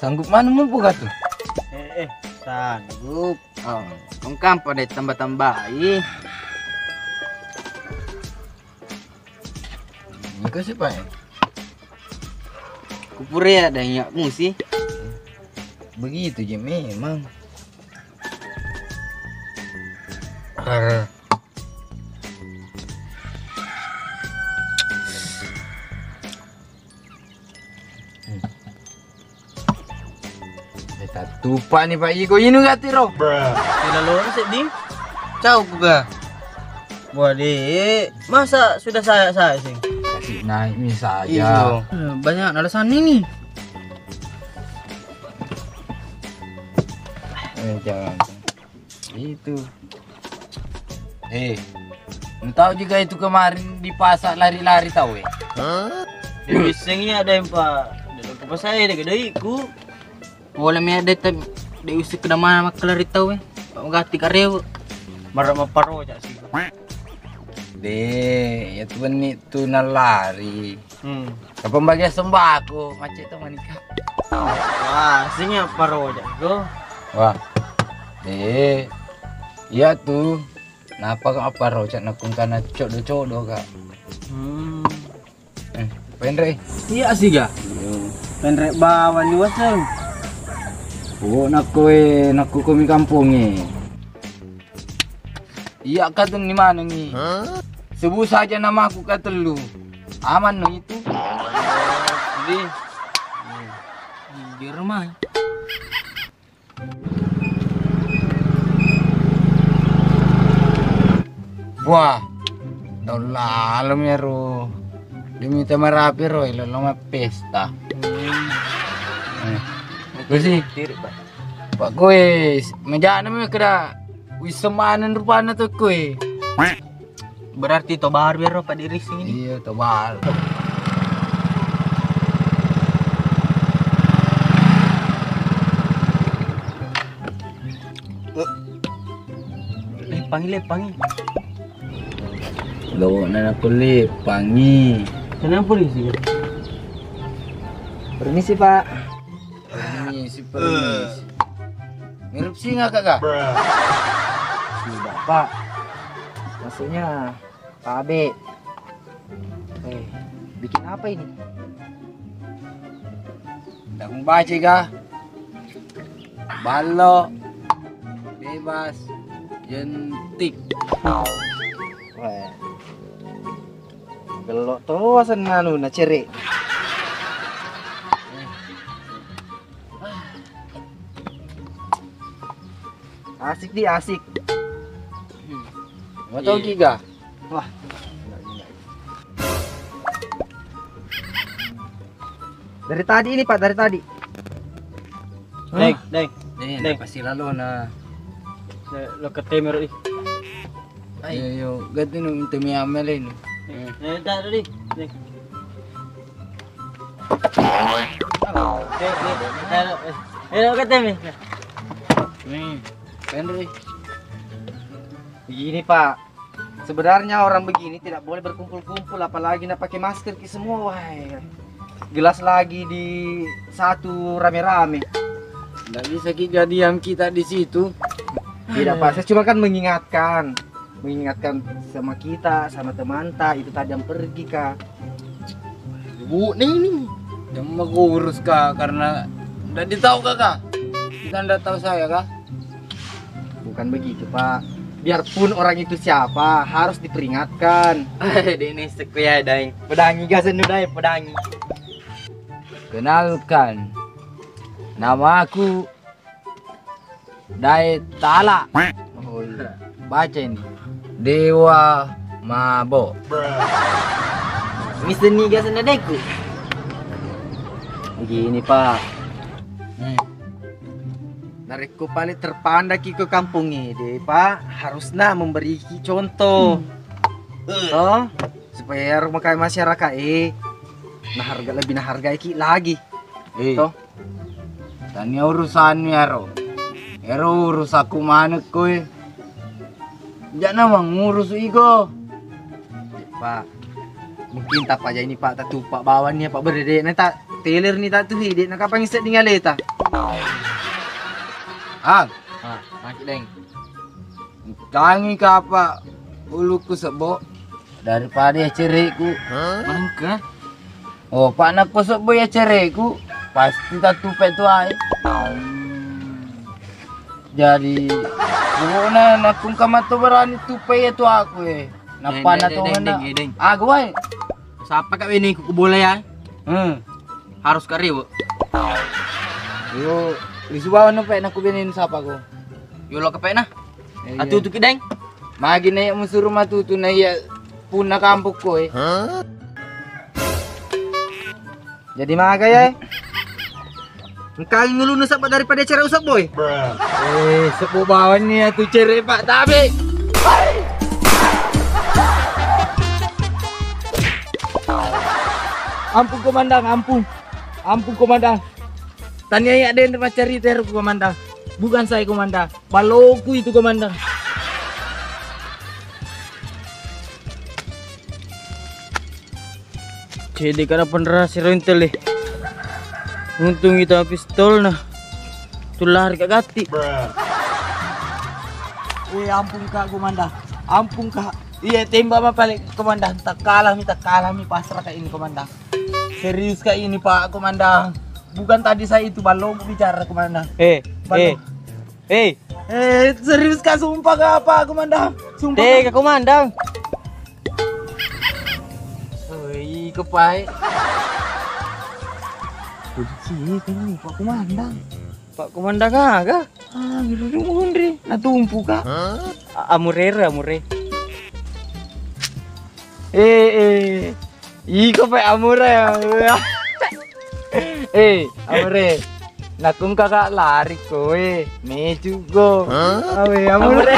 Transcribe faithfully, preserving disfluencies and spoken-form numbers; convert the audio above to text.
Sanggup manu mupu ka tu? Eh, eh, sanggup. Oh, engka pa dé' tamba-tambai. Engka sih, Pak, ya? Kupure ada yang musi. Begitu je memang. Rara. Hmm. Eh, tattupa ni, Pak Iko, inu gati ro. Sila loro seddi. Cau kuga. Wah, dé', masa sudah saya-saya sih? Kasih naik ni saja. Iya. Eh, banyak alasan ini. Eh, jangan. Itu. Eh, tahu juga itu kemarin di pasar lari-lari tahu, eh? Hah? Dé' wissengngi ada yang, Pak. Dé' ku pasai dé' kedaiku. Wala mi ada tem-, dé' wisseng kena mana makkelari tau, eh. Pak, magatti kareo. Marra mapparoja sih. Dé', ya tu benni tu nalari. Hmm. Kapang bagian sembako, macet tu manika. Wah, sini apa roja tu? Wah. Eh, iya tu. Napa ka apa roja nakung kana codo-codo ka? Hmm. Eh, penre. Iya sih ga. Penre bawang ni waseng. Oh, nakko e, nakko komi kampung e. Iya, katenni manengngi. Hah? Sebut saja namaku katellu. Aman no itu. Jadi, di rumah. Wah, tau laleng iyaro. Demi marapi ro, elo lo mappesta. Eh. Terus sih. Pak, koe, majana mi keda wisseng maneng rupanna to koe. Berarti to baru ero Pak Dirisi ini. Iya, to baru. Lepangi, lepangi. Lo nana kulit pangi. Kenapa polisi? Permisi, Pak. Permisi, permisi. Mirip singa kagak? Tidak, Pak. Maksudnya, Pak Abe. Eh, bikin apa ini? Ndak mau baca ga? Ballo, bebas, jentik. Wah. Gello to asenna anu na cere. Asik di, asik. Mau tahu giga? Wah. Dari tadi ini, Pak, dari tadi. Deng, deng. Deng, deng. Pasti lalu nah. Lo ketemu ri. Ayo, yo, ganti nu temi amel ini. Eh, tak tadi. Deng. Deng, deng. Eh, lo ketemu. Nih, pendri. Begini, Pak. Sebenarnya orang begini tidak boleh berkumpul-kumpul, apalagi nak pakai masker ki semua, wahai. Gelas lagi di satu rame-rame. Nggak bisa ki diam kita di situ. Tidak, Pak. Saya cuma kan mengingatkan, mengingatkan sama kita, sama temanta itu tadi yang pergi, Kak. Bu, nih, nih. Yang mau urus, Kak, karena nggak ditahu, Kak, Kak. Kita nggak tahu saya, Kak. Bukan begitu, Pak. Biarpun orang itu siapa, harus diperingatkan. Eh, Deni, seku ya, Dai. Pedangi, gasen nu, Dai, pedangi. Kenalkan, nama aku Dae Tala. Oh, iya. Baca ini. Dewa Mabo. Mister Niga senna deku. Begini, Pak. Hmm. Narekko pale terpandaki ke kampung ini, Pak, harusna memberiki contoh. Hmm. Toh, supaya masyarakat, eh, naharga, lebih nahargai ki lagi. Eh. Toh? Tania urusanmu iyaro. Ero urusakku maneng koe. Jana mangurus iko. Pak, mungkin tapa jaini, Pak, tatupa bawang ni, Pak, bere de na ta teler ni tatuhi de na kapang sedding aleta. Ang. Ah, maki deng. Kangi kapa ulukku sebbo daripada ya cereku. Mangka. Oh, pak nakko sebbo ya cereku, pasti tattupe tu ae. Jadi pokokna nakko engka mato berani tupe ya tu aku e. Nappa na tongeng. Deng, deng, deng, deng. Aku wae. Sapa ka bene ku bola ya? Hmm. Harus ka riwe. Yo, lisu bawa no pe nakku bene sapa ko. Yo lo ke pe na. Iya. Atutu ki deng. Magi na iya musuru matutu na iya punna kampung ko e. Jadi maga ya? Engka ngulunu sapa daripada cere usap boy. Eh, sebbo bawanni atu cere pak tabe. Ampun komandan, ampun. Ampun komandan. Tania ya den macari teru komandan. Bukan saya komandan. Baloku itu komandan. Cede kana penrasi ro intel e. Untung itu pistolna. Tu lari ka gatti. Eh, ampun ka komandan. Ampun ka. Iya tembak ma pale komandan. Takkalami, takkalami pasrah ka ini komandan. Serius ka ini pak komandan. Bukan tadi saya itu baloku bicara komandan. Eh, eh. Eh, serius ka sumpah ka apa komandan? Sumpah. Tega komandan. Oi, kepai. Polisi kan pak komandan. Pak komandan aga? Ah, gitu munri. Natumpu ka? Amurere, amure. Eh, eh. Iko pe amure. Eh, amure. Nakung kakak lari kowe, meju go. Awe amure.